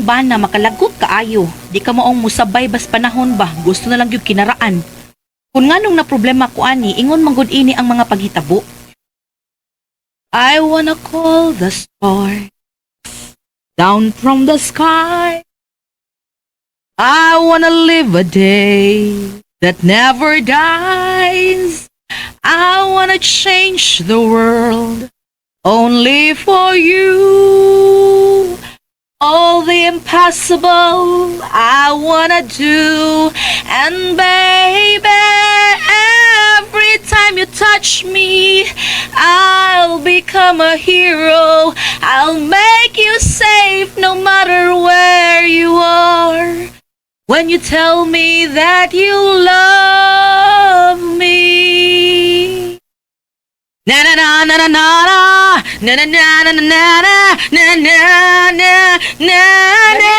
bana makalagot kaayo. Di ka maong musabay bas panahon ba, gusto na lang gyud kinaraan. Kung nganong na problema ko ani, ingon man gud ini ang mga paghitabo. I wanna call the stars down from the sky. I wanna live a day that never dies. I wanna change the world only for you. All the impossible I wanna do. And baby, every time you touch me, I'll become a hero. I'll make you safe no matter where you are. When you tell me that you love me. Na na na na na na na na na na na na na na na na na na.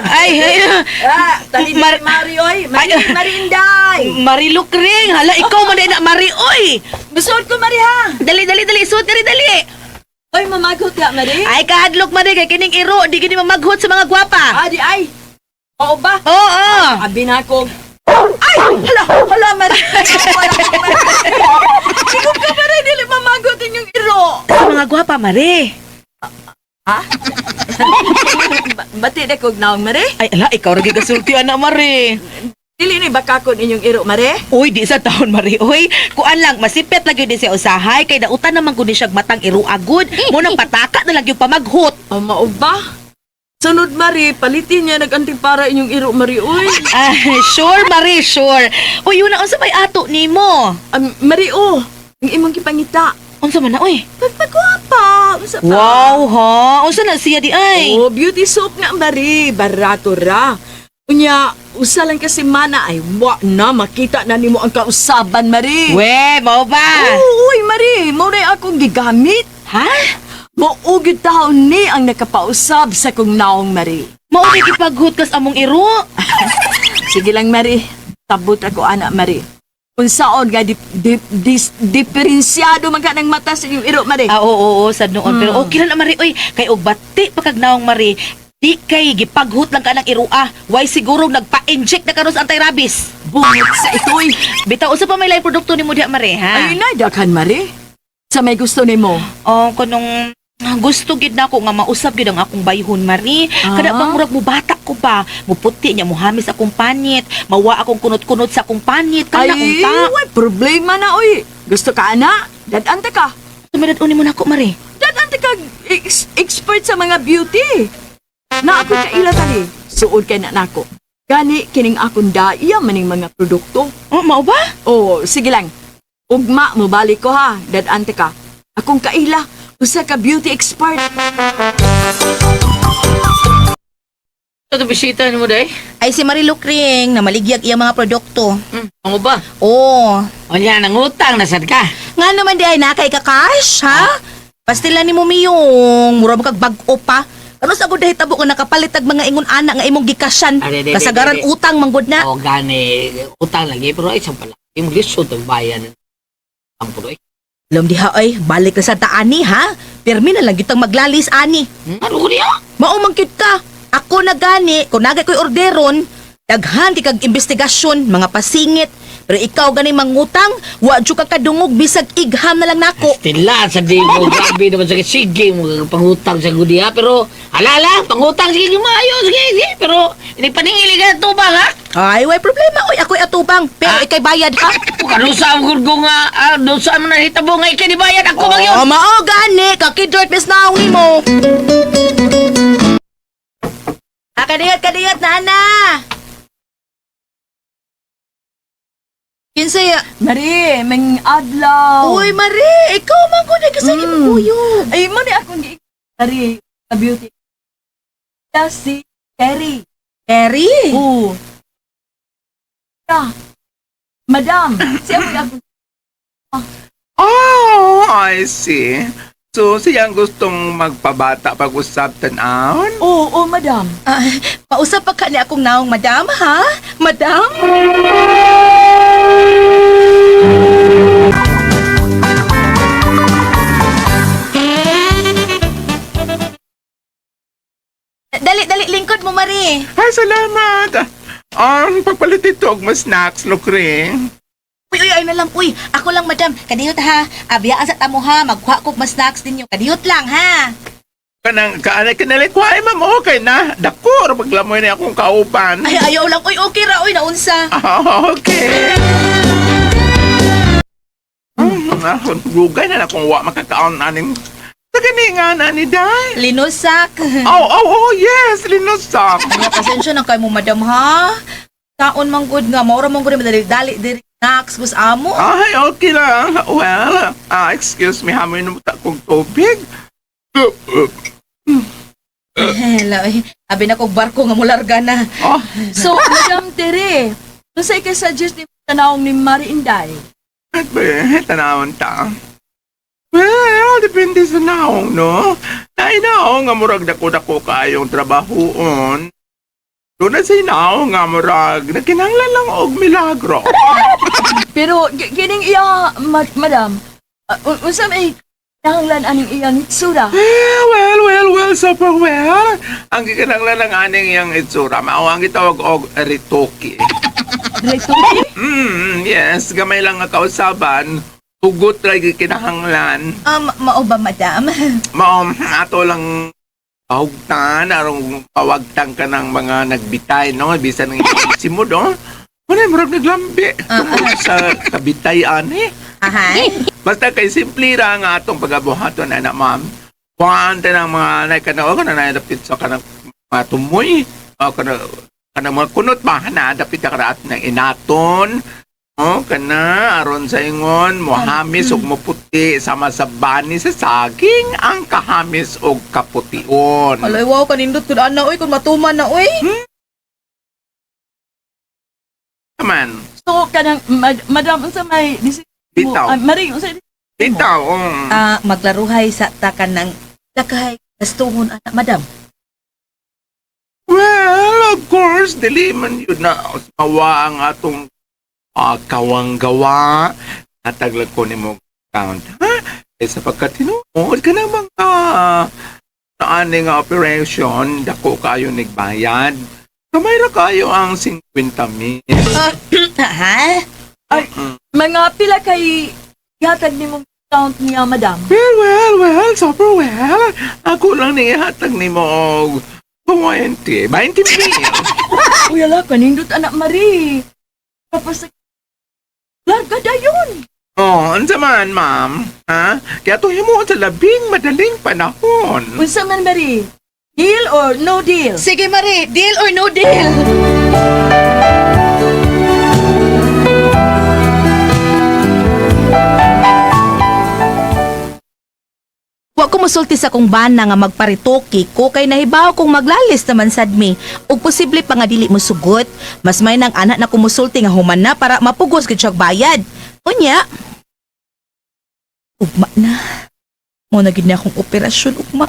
Ay, ay. Ah, tali Mari oy, Mari, Ay. Mari Inday. Marilu Kring, hala ikaw man na Mari oy. Musuot ko Mari ha. Dali dali dali, suot dali dali. Oy, mamagot ka Mari. Ay kahadlok man kay kining iro, di gini mamaghot sa mga gwapa. Ah, di ay. Oo ba? Oo. Abi na ako. Ay, hala, hala Mari. Wala ko, Mari. Ikaw ka Mari, dili mamagot inyong iro. Sa mga gwapa Mari. Ha? Bati na kog naong Mari. Ay ala, ikaw ra gyud gasulti ana Mari. Dili ni bakakon inyong iro Mari. Uy, di sa taon Mari. Uy, kuan lang masipet lagi din siya usahay kay dautan naman gud ni siyag matang iro agud. Mo nang pataka na lang yung pamaghot. O mao ba? Sunod Mari, palitin niya nag-antipara inyong iro Mari oy. Ah, sure Mari, sure. Uy, yun na unsa may ato nimo? Mari oh, ang imong gipangita. Unsa man na uy? Pagpagwapa, unsa pa? Wow ha, unsa na siya di ay? Oh, beauty soap nga Mari, barato ra. Unya, usa lang kasi mana ay wa na makita na nimo ang kausaban Mari. We, mao ba? Oo, uy Mari, mao na akong gigamit. Ha? Mao gyud taon ni ang nakapausab sa kong naong Mari. Mao ni gipaghot kas among iro. Sige lang Mari, tabot ako ana Mari. Unsaon nga diferensyado man ka ng mata sa inyong iro Mari. Ah, oo, oo, sad noon. Pero okay na na, Mari. Uy, kay og bati pa kag naong Mari. Di kay gipaghot lang ka ng iroa. Why siguro nagpa-inject na karon sa anti-rabies. Bungot sa itoy. Bitaw usa pa may lain produkto nimo diha Mari, ha? Ay na daghan Mari. Sa may gusto nimo. Oh, kanong gusto gid nako nga mausab gid ang akong bayhon Mari. Kada bang murag mo bata ko ba, muputi niya muhamis akong panit, mawa akong kunot-kunot sa akong panit, kana Ay, unta. way problema na oy. Gusto ka ana? Dad-anta ka. Sumirat uni mo nako Mari. Dad-anta ka expert sa mga beauty. Na ako kaila tani. Suod kay na nako. Gani kining akong daiya maning mga produkto. Oh, mao ba? Oh, sige lang. Ugma mo balik ko ha. Dad-anta ka. Akong kaila usa ka beauty expert. Ito bisita ni mo day? Ay si Marie Lucring na maligyag iya mga produkto. Ano ba? Oh, O niya, nangutang na sad ka. nga naman di ay nakay ka cash, ha? Pastila ni mo miyong, mura ba kag bag-o pa? Ano sa gud dahil tabo nga nakapalit ag mga ingon ana nga imong gikasyan? Ay, di, di, di, Kasagaran di. utang manggod na. O gani, utang lagi, pero ay, isang pala. Yung lisod ang bayan. Ang pulo eh. Alam diha ay, balik na sa taani ha? Pirmi na lang gitang maglalis ani. Ano ko niya? Mao man gyud ka. Ako na gani, kung nagay ko'y orderon, daghan kay kag investigasyon, mga pasingit. Pero ikaw gani mangutang, wa jud ka kadungog bisag igham na lang nako. Stila, sa di mo, grabe naman sa sige mo, pangutang sa gudiya, pero, alala, pangutang, sige, maayo, sige, sige, pero, hindi paningili ka ng tubang, ha? Ay, way problema. Oy, ako'y atubang. Pero ikay bayad ha. Kanusa ang gud ko nga, doon mo nahitabo nga ikay ni bayad, ako bang yun? Oh, mao gani, kakidort mis naong nimo. Ah, kadiyot, kadiyot, nana. Kinsay, Mari, mang adlaw. Uy, Mari, ikaw man ko na kasi mm. Kuyog. Ay mo ni akong gi Mari, sa beauty. Si Terry. Terry. Oo. Ah, Madam, siya mo akong Oh, I see. So, siya ang gustong magpabata pag-usap tan-aon? Oo, oh, madam. Ah, pausap pa ka ni akong naong, madam, ha? Madam? Marie. Ay, salamat. Ang pagpalit ito og mas snacks, Lukring. Uy, uy, ay na lang, uy. Ako lang, madam. Kadiyot ha. Abiyaan sa tamo ha. Magkuha ko mas snacks ninyo. Kadiyot lang ha. Kanang kaanay kanalay ko ay ma'am, okay na. Dako, ra paglamoy na akong kauban. Ay, ayaw lang. Uy, okay ra. Uy, naunsa. Ah, okay. Rugay na na kung wa makakaon aning sa gani nga na ni Day. Linusak. Oh, yes, linusak. Mga pasensya na kayo mo, madam ha. Taon man good nga. Maura man good madali-dali diri snacks gus amo. Ay, okay lang. Well, excuse me, hamoy na muta kong tubig. Hello. Abi na kog barko nga mularga na. Oh, So, Madam Tere, unsay kay suggest ni tanawong ni Mari Inday? at ba, tanawon ta. Well, depende sa naong, no? Nainaong nga murag dako-dako kayong trabahoon. Doon na sa inaong nga murag, nakinahanglan lang og milagro. Pero kining iya, madam, unsa may kinahanglan aning iyang itsura? Eh, well, well, well, super well. Ang gikinahanglan lang aning iyang itsura, mao ang gitawag og retoki. Retoki? Yes, gamay lang nga kausaban. Hugot ra gikinahanglan. Mao ba, madam? Mao ato lang pahugtan arong pawagtang ka ng mga nagbitay no bisan ng simod no. Wala murag naglambi tungod sa kabitay ani. Aha. Basta kay simple ra nga atong pagabuhaton ana ma'am. Kuhaan ta ng mga nay kana o kana nay dapit sa kanang mga tumoy o kana kana mga kunot ba na dapit ka at ng inaton. O kana aron sa ingon mohamis ug moputi sama sa bani sa saging ang kahamis og kapution. Alay, wow, kanindot kun ana, uy, kun matuman na, uy. Man, So, kanang, madam, unsa may decision mo? Bitaw. Ah, Mari, unsa Bitaw. Oh. Ah, maglaruhay sa takan ng lakahay gastuhon ana, madam. Well, of course, dili man yun na mawa ang atong kawanggawa. Nataglag ko ni mo account, ha? Eh, sapagkat tinuod ka na mga naani nga operation, dako kayo nagbayad. Kamay ra kayo ang 50 mil. Ha? Mga pila kay yatag nimong account niya, madam? Well, well, well, super well. Ako lang nihatag ni mo og 20, 20 mil. Uy, ala, kanindot anak Mari. Tapos, larga dayon. Oh, unsa man, ma'am? Ha? Kaya to himuon sa labing madaling panahon. Unsa man, Mari? Deal or no deal? Sige, Marie, deal or no deal? Wa ko musulti sa kong bana nga magparitoki ko kay nahibaw kong maglalis naman sad mi ug posible pa nga dili mo sugot. Mas may nang anak na kumusulti nga human na para mapugos gid siyag bayad. Unya, ugma na. Mo na gid na akong operasyon ugma.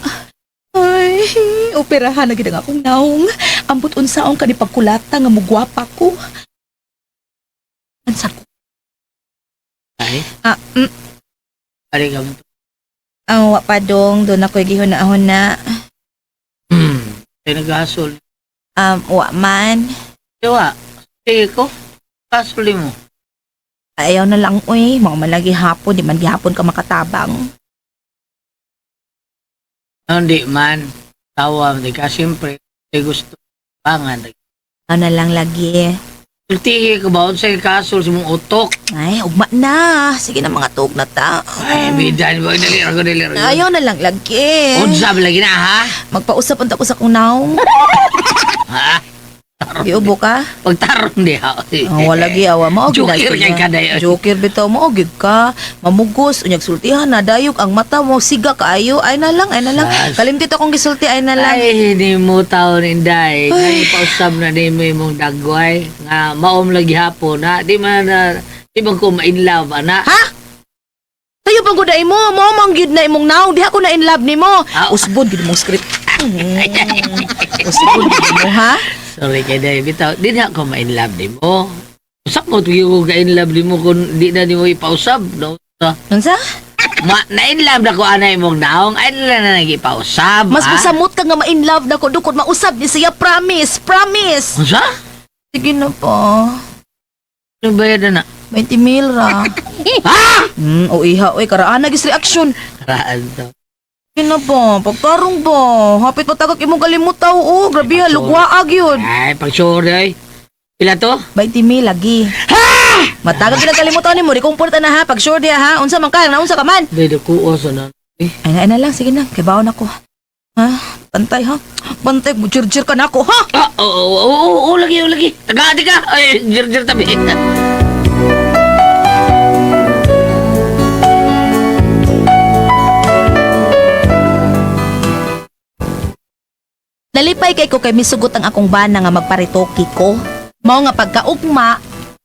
Ay, operahan na gid ang akong naong. Ambot unsaon kani pagkulata nga mugwapa ko. Ansa ko? Ay, ari ka mo. Ang wa pa dong, doon ako'y gihuna-huna. Ay, nag-asol. Wa man. Diwa, sige ko. Kasol mo. Ayaw na lang, uy. Mga malagi hapon, di man gihapon ka makatabang. Hindi man. Tawa, di ka siyempre. Di gusto. Pangan. Ayaw na lang lagi. Sultihi ka ba? Sa kasol sa mong utok. Ay, ugma na. Sige na mga tuog na ta. Ay, bidan ba? Dali, rago, dali, rago. Ayaw na lang lagi. Unsa ba lagi na, ha? Magpausap unta ko sa kong naong. Ha? Giubo ka? Pagtarong di, ha? Oh, wala gi awa mo. Joker kay ka dayon. Joker bitaw mo gid ka. Mamugos unyag sultihan na dayog ang mata mo siga kaayo. Ay na lang, ay na lang. Sas. Kalimtit akong gisulti ay na lang. Ay, hindi mo taon, Inday. Ay, pausab na ni mo imong dagway. Nga, maom lagi hapon, ha? Di man na, di man ko ma-in love, ana. Ha? Tayo pang guday mo, mo mang gyud na imong naong, diha ko na in love nimo. Ah. Usbon gyud mong script. Usbon gyud mo ha? Sorry kay Day, bitaw, di na ako ma-in love ni mo. Usap mo, tugi ko ka-in love ni mo kung di na ni mo ipausab. No? Unsa? Ma, na-inlove na ko anay mong naong. Ay na na nagipausab. Mas ah. musamot ka nga ma-in love na ko dukot mausab ni siya, promise, promise. Unsa? Sige na pa. Ano bayad na na? 20 mil ra. Ha? O iha, oy, karaan nagis reaction. Karaan to. Sige na ba, pagtarong ba? Hapit patagak imong kalimutaw, oh. Grabe ha, lugwaag yun. Ay, pag sure ay. Pila to? 20 mil lagi. Ha! Matagak yun ang kalimutaw ni mo, di kong purta na ha. Pag sure diya ha, unsa man ka, naunsa ka man. Dito ko sa na. Eh, Ay na, ay na lang, sige na, kay baon ako. Ha? Pantay ha? Pantay, bujir-jir ka na ako ha? Ah, oo, oo, oo, oo, lagi, oo, lagi. Taga, ka. Ay, jir, jir, tabi. Nalipay kay ko kay misugot ang akong bana nga magparitoki ko. Mao nga pagkaugma,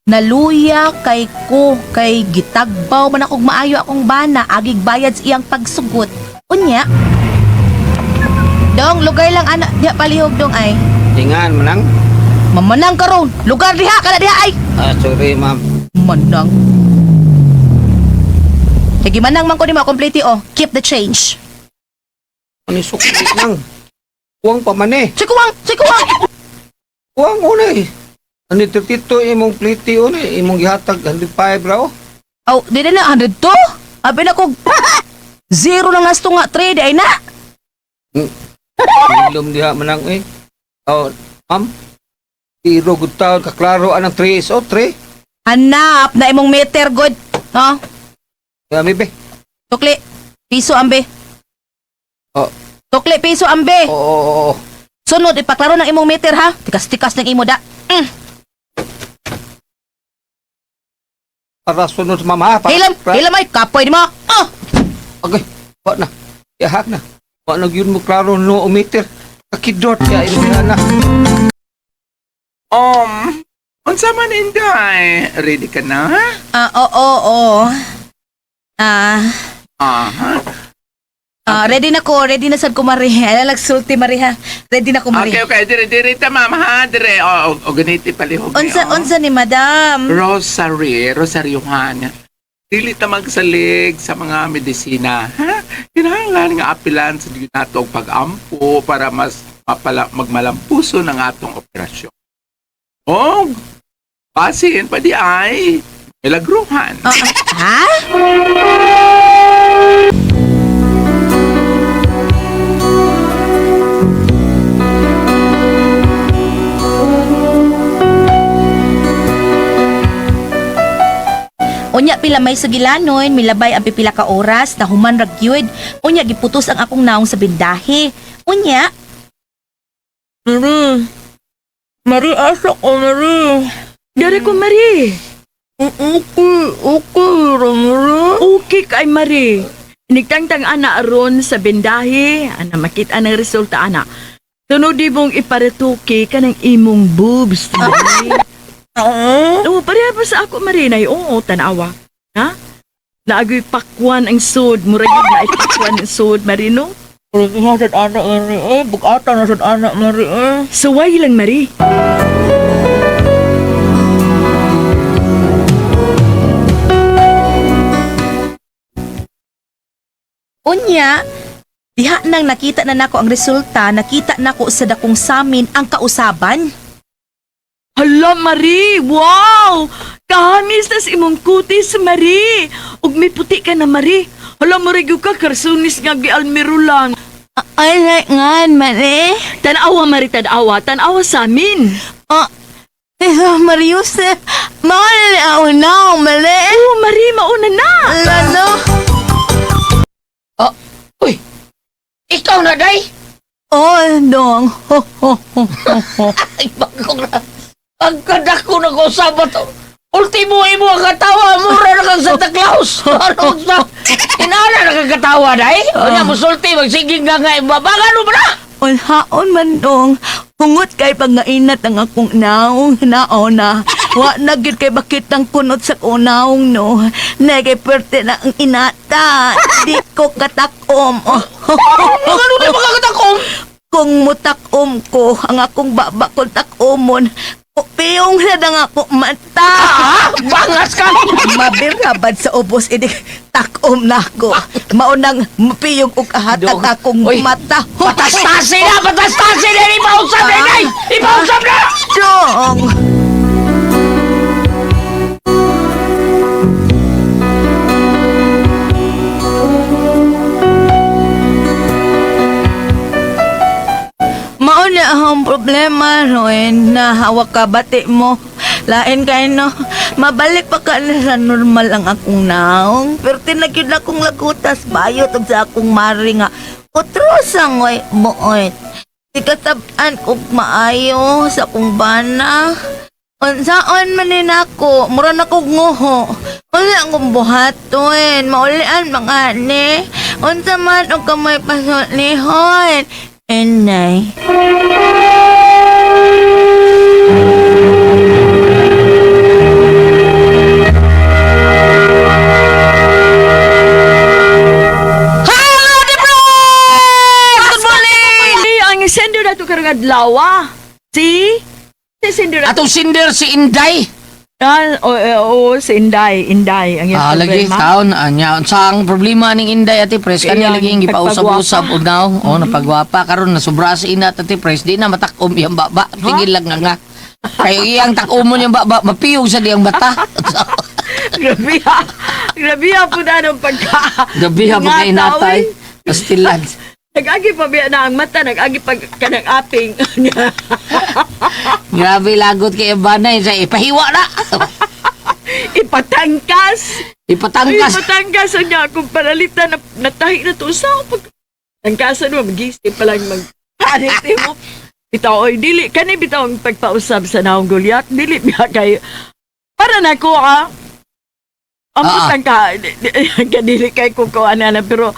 naluya kay ko kay gitagbaw man akong maayo akong bana agig bayad sa iyang pagsugot. Unya. Dong, lugar lang ana diha palihog dong ay. Tingan manang. Mamanang karon, lugar diha kana diha ay. Ah, sorry ma'am. Manang. Kay gimanang man ko nimo complete oh. Keep the change. Ano sukli nang? Kuwang pa man eh. Sikuwang, sikuwang. Kuwang una eh. Ano 32 imong pliti una eh. Imong gihatag 105 ra oh. Oh, di na 102. Abi na ko zero na ngasto nga trade ay na. Ilom diha manang eh. Oh, ma'am. Pero good taon kaklaro anang 3 is oh 3. Hanap na imong meter good. Ha? Kami be. Tukli. Piso ambe. Oh. Tukli piso ambe. Oo, oo, oo. Sunod ipaklaro ng imong meter ha. Tikas-tikas ng imo da. Para sunod ma'am ha. Para, Hilam, hilam ay kapoy nimo. Oh. Okay. Wa na. Yahak na. Wa na gyud mo klaro no meter. Kakidot ya ilom na. Unsa man inday? Ready ka na? Ah, oo, oo. Ah, Aha. ah, ready na ko, ready na sad ko mari. Ala lagsulti mari ha. Ready na ko mari. Okay, okay. Dire, dire ta, ma'am, ha? Dire. O, o, o ganiti palihog. ni, Unsa oh. unsa ni madam? Rosary, rosaryuhan. Dili ta magsalig sa mga medisina, ha? Kinahanglan nga apilan sa di nato og pag-ampo para mas mapala, magmalampuso ng atong operasyon. O, basin pa di ay milagruhan. Ah, ah, ha? Unya pila may sugilanon, milabay ang pipila ka oras, nahuman ra gyud. Unya giputos ang akong naong sa bindahe. Unya, Mari. Mari asa ko, Mari. Dere ko, Mari. Okay, okay, Mari. Okay kay Mari. Nigtangtang ana aron sa bendahe, ana makita ang resulta ana. Tunod di mong iparituki kanang imong boobs, Mari. Oo, pareha pa sa ako, Mari. Nay, oo, tanawa. Ha? Naagoy pakwan ang sud. Murag yun na pakwan ang sud, Mari, no? Bugata na sad ana, Mari. Eh. Suway lang, Mari. Unya, diha nang nakita na nako ang resulta, nakita nako sa dakong samin ang kausaban. Hala, Mari! Wow! Kahamis tas imong kutis, Mari! Ug may puti ka na, Mari. Hala, Mari, gyud ka, karsunis nga gialmiro lang. Ay, ngan, Mari. Tanawa, Mari, tanawa. Tanawa sa amin. Ah, eh, Marius, mauna na ako na, Mari. Oo, Mari, mauna na. Lalo. Oh, uy. Ikaw na, day. Oh, dong. Ho, ho, ho. Ay, bagong na. Pagkadako na ko sa bato. Ultimo imo ang katawa, mura na kang Santa Claus. Ano sa... Inana na kang katawa, day? O niya, musulti, magsiging nga nga, ibabagan mo ba na? Unhaon man dong. Hungot kay pangainat ang akong naong naona. Wa na gyud kay bakit ang kunot sa akong naong no. Na kay perte na ang inata. Di ko katakom. Oh. Ano na makakatakom? Kung mutakom ko, ang akong baba kong takomon. Piyong na nga ako mata. Ah, bangas ka! Mabirabad sa ubos ini takom na ako. Maunang mapiyong og ahatag Dog. akong Uy, mata. Patastasi na! Patastasi na! Ipausap na, inay! Ipausap na! Dong! Mao na akong problema, Roen, na hawak ka bati mo. Lain kay no, mabalik pa ka na sa normal ang akong naong. Pero tinagyod na akong lagutas, bayot og sa akong mari nga. Utros ang oy, mooy. Di katabaan kog maayo sa akong bana. Unsaon man ni nako, mura na kog nguho. Unsa akong buhaton, maulian mga ni. Unsa man og kamay pasulihon. Inay. Hello, Debros! Good morning! Ay, ang sender na ito karong adlaw, ah. Si? Si sender na Atong sinder si Inday. Ah, oo, oo, si Inday. Inday, ang iyang Ah, lagi problema. taon anya unsa ang problema ning Inday, Ate Pres, kani Iyang lagi ang gipausab-usab og now. Oh, napagwapa karon na sobra si ina, Ate Pres, di na matakom iyang baba. Tigil lang nga nga. Kayo iyang takomon yung baba, mapiyog sa diyang bata. Grabe ha. Grabe ha po na nung pagka. Gabi ha Nga mga inatay. tao, eh. Pastilan. Nag-agi pa biya na ang mata, nag-agi pa ka ng aping. Grabe lagot kay Ibanay sa ipahiwa na. Ipatangkas. Ipatangkas. Ipatangkas niya akong paralita na natahi na to sa pag tangkasan mo magising pa lang mag hanit mo. Bitaw oy dili kani bitaw ang pagpausab sa naong Goliath dili biya kay para nako ah. Ang Ah, ah. ka kadili kay ko ko ana na pero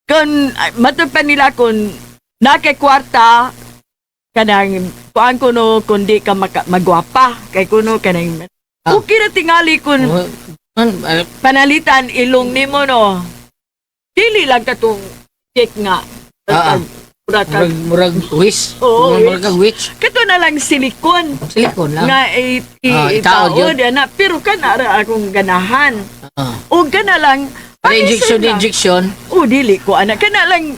kun matod pa nila kun nake kwarta kanang kuan kuno kundi ka maka, magwapa kay kuno kanang okay ra tingali kun Oh, panalitan ilong nimo no. Dili lang katong cake nga. Ah, ah. Mura ka. Murag murag wish. Oo, Murag kag witch. Kato na lang silikon Silikon lang. nga Ah, itaod itaod yun. ana pero kana ra akong ganahan. Ah. O kana lang Pero injection, Ay, sir, injection. O dili ko ana kana lang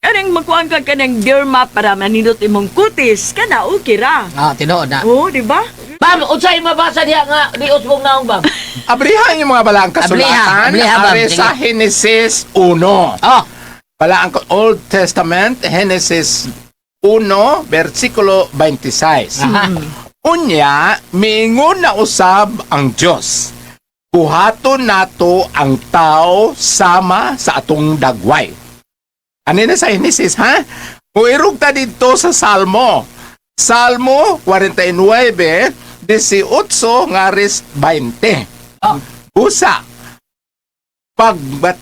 kanang makuan ka kanang derma para manindot imong kutis kana okay ra. Ah, tinuod na. Oo, di ba? Ma'am, unsay mabasa diha nga lios mong naong bam? Abrihan yung mga balaang kasulatan. Abliha, abliha, ma'am. Are sa Sige. Genesis 1. Oh, Balaang Old Testament, Genesis 1, versikulo 26. aha. Unya, miingon na usab ang Dios. Buhaton nato ang tao sama sa atong dagway. Ano na sa Genesis, ha? Muirog ta dito sa Salmo. Salmo 49, 18 ngaris 20. Oh. Busa. Pagbat,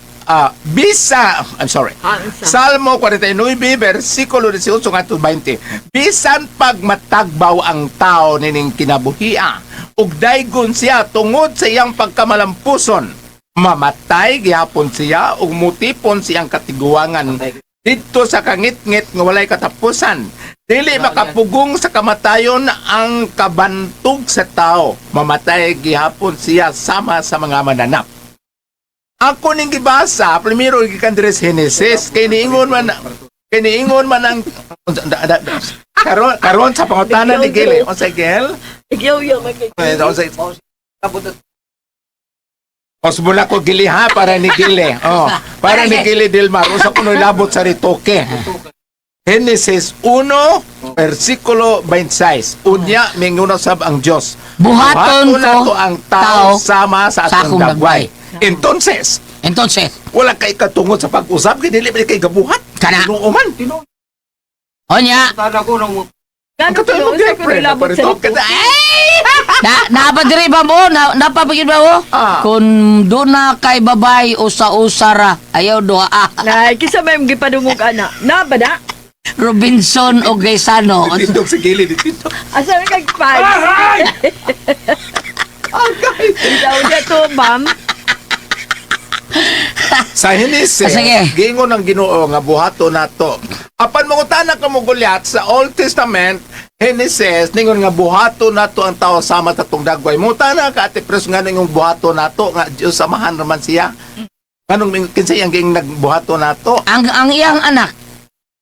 bisa, I'm sorry. Ah, unsa? Salmo 49, versikulo 18 ngadto 20. Bisan pag matagbaw ang tao nining kinabuhia, ug daygon siya tungod sa iyang pagkamalampuson, mamatay gihapon siya ug mutipon siyang katiguangan didto sa kangitngit nga walay katapusan. Dili makapugong sa kamatayon ang kabantog sa tao. Mamatay gihapon siya sama sa mga mananap. Ako ning gibasa, primero gikan diri sa Genesis, kay niingon man ang karon karon sa pangutana ni Gil, eh. Unsay Gil? Ikaw yung mag Eh, unsay Osbula ko gili ha para ni Gile. Oh, para ni Gili Dilmar usa kuno labot sa ritoke. Genesis 1 versikulo 26. Unya mingon sab ang Dios. Buhaton ko nato ang tao tao sama sa sa atong akong dagway. Entonces, Entonces, wala kay katungod sa pag-usap kay dili man kay gabuhat. Kana. Tinuo man. onya, Gano Ang katuloy ko mo unsa ko girlfriend nilabot na sa parito. ritoke? na napa diri ba mo? Na napa pagid ba mo? Ah. Kung duna kay babay usa-usa ra, ayaw duha ah. Nay, kisa may gipadungog ana. Na ba na? Robinson o Gaisano. Ditindog sa gilid, ditindog. Asa may kag pag? Agay. Ikaw niya to, ma'am. Sa Genesis, Ah, sige. giingon ang Ginoo nga buhato nato. Apan mangutana ka mo Goliath sa Old Testament, Genesis ningon nga buhato nato ang tao sama sa atong dagway. Muta na ka, Ate Pres, nga ningong buhato nato nga Dios samahan raman siya. Nganong kinsa iyang ging nagbuhato nato? Ang iyang anak.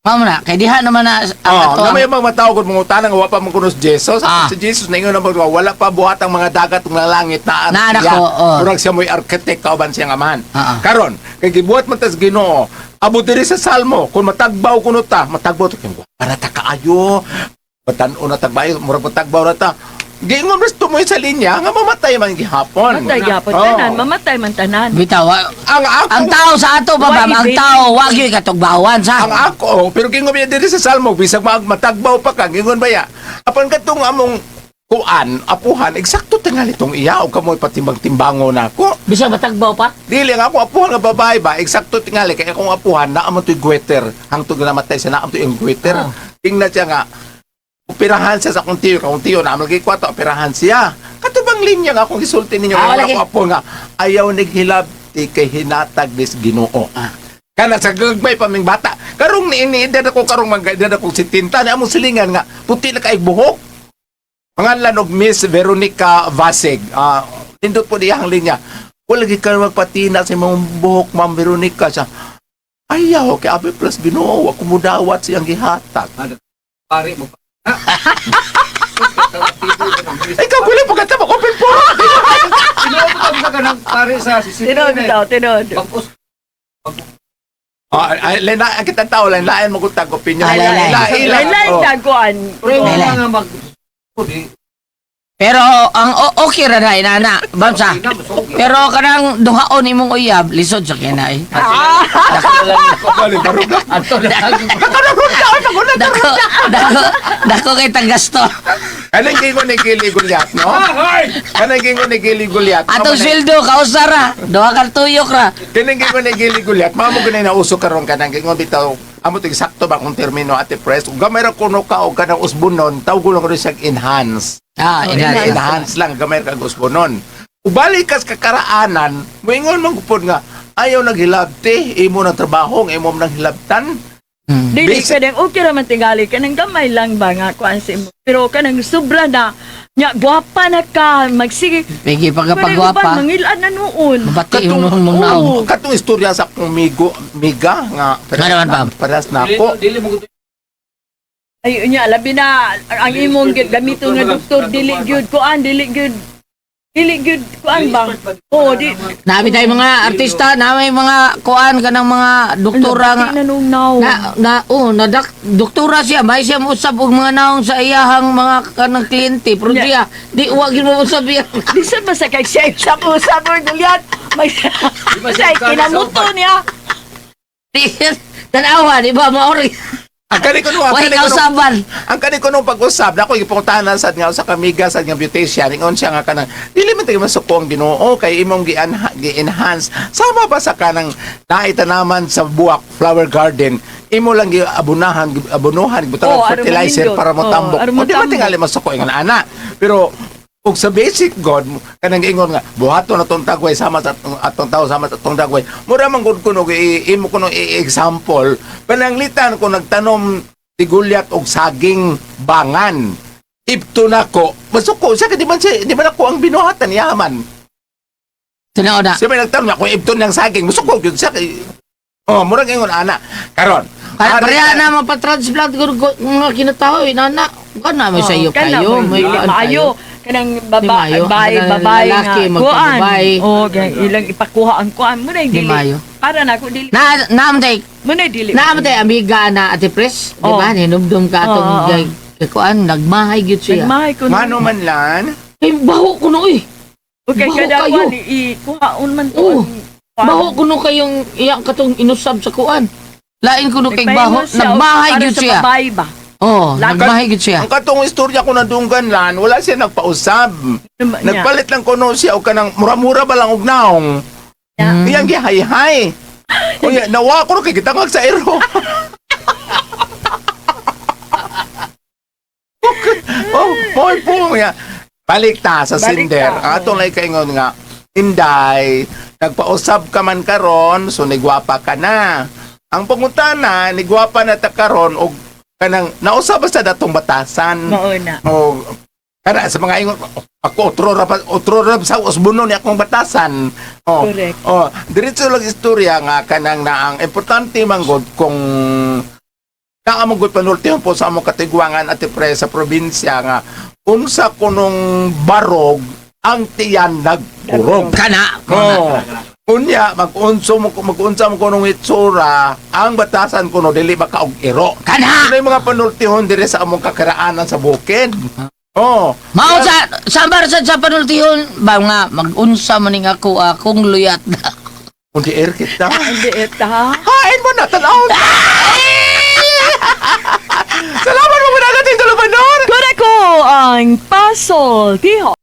Mao na kay diha naman na ang Oh, ato. nga may mga matawag kung mangutana nga wa pa man kuno si Jesus. Si Jesus ningon na mag- wala pa buhat ang mga dagat ug mga langit naa Naa na siya. ko, oh. Murag siya mo'y architect kauban siya nga amahan. Ah. Karon, kay gibuhat man tas Ginoo, abot diri sa Salmo, kung matagbaw kuno ta, matagbaw ta kay para ta kaayo. Batan-o na tagbayo, murag matagbaw na ta. Giingon mas tumoy sa linya nga mamatay man gihapon. Mamatay gyapon Oh. tanan, mamatay man tanan. Bitaw, Ang ako ang tao sa ato ba, Why ma'am? Ang baby? tao wa gyud katugbawan sa. Ang ako, pero gingon ba diri sa Salmo, bisag matagbaw pa ka, gingon ba ya? Apan katong among kuan, apuhan, eksakto tingali tong iya o kamoy patimbang-timbango na ako. Bisag matagbaw pa. Dili ang ako apuhan nga babae ba, eksakto tingali kay akong apuhan naa man to'y gweter, hangtod nga namatay siya naa man to'y ang gweter. Tingnan siya nga operahan siya sa akong tiyo, akong tiyo na lagi kwarta operahan siya. Katubang linya nga akong gisulti ninyo Ah, nga lagi. ako apo nga ayaw nighilabti kay hinatag nis Ginoo. Kana sa gagmay pa ming bata. Karong niini edad ako karong mag-edad ako si Tinta na among silingan nga puti na kay buhok. Pangalan og Miss Veronica Vasig. Nindot po diyang linya. Wala gid ka magpatina sa imong buhok, Ma'am Veronica. Siya, ayaw, kay Abe Plus Ginoo, ako mudawat siyang gihatag. Pare mo pa. Ikaw, guli, pagkatama, open forum! Tinuod ka sa kanang pare sa CCTV. Tinuod daw, tinuod. Pag-us Ah, ay, lain ang kitang tao, lain lain magutag opinion. Ay, lain, lain. Lain, lain. Lain-lain Oh. daguan. Pero Lain. nga mag di Pero ang okay ra na inana, bamsa. Pero kanang duhaon imong uyab, lisod sa kina eh. Bali, barog na. Ato na. Dako, dako, dako kay tagasto. Kanang gingon ni Gili Goliath, no? Kanang gingon ni Gili Goliath. Atong sweldo kausa ra, duha ka tuyok ra. Kanang gingon ni Gili Goliath, mamo ganay nauso karon kanang gingon bitaw amo to eksakto ba kung termino, Ate Pres. Ug gamay ra kuno ka og kanang usbonon, tawag ko lang kuno siyang enhance. Ah, Enhance, enhance. enhance lang gamay ra kag usbonon. Ubalik kas kakaraanan, moingon man gupod nga ayaw naghilabti, imo ng trabaho, ang imo nang hilabtan. Dili Basic. kanang okay ra man tingali kanang gamay lang ba nga kuan sa imo. Pero kanang sobra na nya gwapa na ka magsige. Pigi Uban pagkapagwapa. mangilan na noon. Mabati yung mong naong. Oo. Katong istorya sa akong migo, miga nga Nga naman, Pam. parehas na ako. Dili mo Ay nya labi na ang imong gamiton nga doktor dili gyud kuan dili gyud kuan ba. Oo di Nami tayo mga artista, nami mga kuan kanang mga doktora nga. Nabati na nung now. Na na oh, na doktora siya, may siya mousab og mga naong sa iyahang mga kanang kliyente, pero siya di wa gyud mo usab iya. Bisan ba sa kay siya sa usab or Goliath may sa kinamuto niya. Tanawa, di ba maori? Ang kani ko nung, ang Wa kani ko ikaw nung, saban. ang kani ko nung pag-usab, na ako gipungtahan sad nga sa kamiga sad nga beautician, ingon siya nga kanang dili man tayo masuko ang Ginoo kay imong gi-enhance. Sama ba sa kanang naitanaman sa buwak flower garden, imo lang giabunahan, abunuhan, gibutangan Oh, aron fertilizer manindot. para motambok. Oh, aron O di ba motambok. tingali masuko ingon ana. Pero ug sa basic God kanang ingon nga buhaton na tong tagway sama sa atong tao sama sa atong dagway, mura man gud kuno imo kuno i-example pananglitan kung nagtanom ti Goliath og saging bangan ipto nako masuko siya kay di man siya di man ako ang binuhatan yaman. Tanaw na. Siya may nagtanom ako ipto ng saging masuko gyud siya kay oh murag ingon ana karon. Para Ari- pareha na mapatransplant ko mga kinatao eh, nana. Kana may sayo kana kayo, may may dili kuan maayo kayo. kanang Di baba maayo. babae Kanang babae nga lalaki, kuan. magpababae. Oh, kay ilang ipakuha ang kuan mo na Di dili. maayo. Para na ako dili. Na naamtay Mo na dili. naamtay amiga na Ate Pres, di ba? Oo. Hinumdum ka atong Oo, oo. kay kuan nagmahay gyud siya. Nagmahay ko. Ngano man lan. Eh baho kuno eh. Okay, Baho kada kayo. kuan ikuhaon man to. Oo. ang kuan. Baho kuno kayong iyang katong inusab sa kuan. Lain kuno kay Nagpahimo baho, siya, nagmahay para gyud sa siya. babae ba? Oh, Lagi. nagmahay gyud siya. Ang katong istorya ko nadunggan lan, wala siya nagpausab. Nya. Nagpalit lang kuno siya og kanang mura-mura ba lang og naong. Iyang gihayhay. Uy, nawa ko kay kita sa ero. Oh, moy po nga. Balik ta sa Balik sinder. ta, Ang atong lay kaingon nga, Inday, nagpausab ka man karon, so nigwapa ka na. Ang pangutana, nigwapa na ta karon og Kanang nausa ba sa datong batasan? Mao na. O kana sa mga ingon ako, otro ra otro ra sa usbunon ni akong batasan. Oh. Correct. Oh, diretso lang istorya nga kanang na ang importante manggod kung naa man gud panultihon po sa among katigwangan at pre sa probinsya nga unsa kunong barog ang tiyan nagkurog. Kana. Oh. Unya mag-unsa mo kunong itsura ang batasan kuno dili makaog iro. Kana. Ano yung mga panultihon dire sa among kakaraanan sa bukid? Oh. Mao sa sambar sa panultihon ba nga mag-unsa man ning ako akong luyat na. Kundi air kita. Hindi eta. Hain mo na tanaw. Salamat mo mga natin Tulubanor. Kureko ang Pasol Tiho.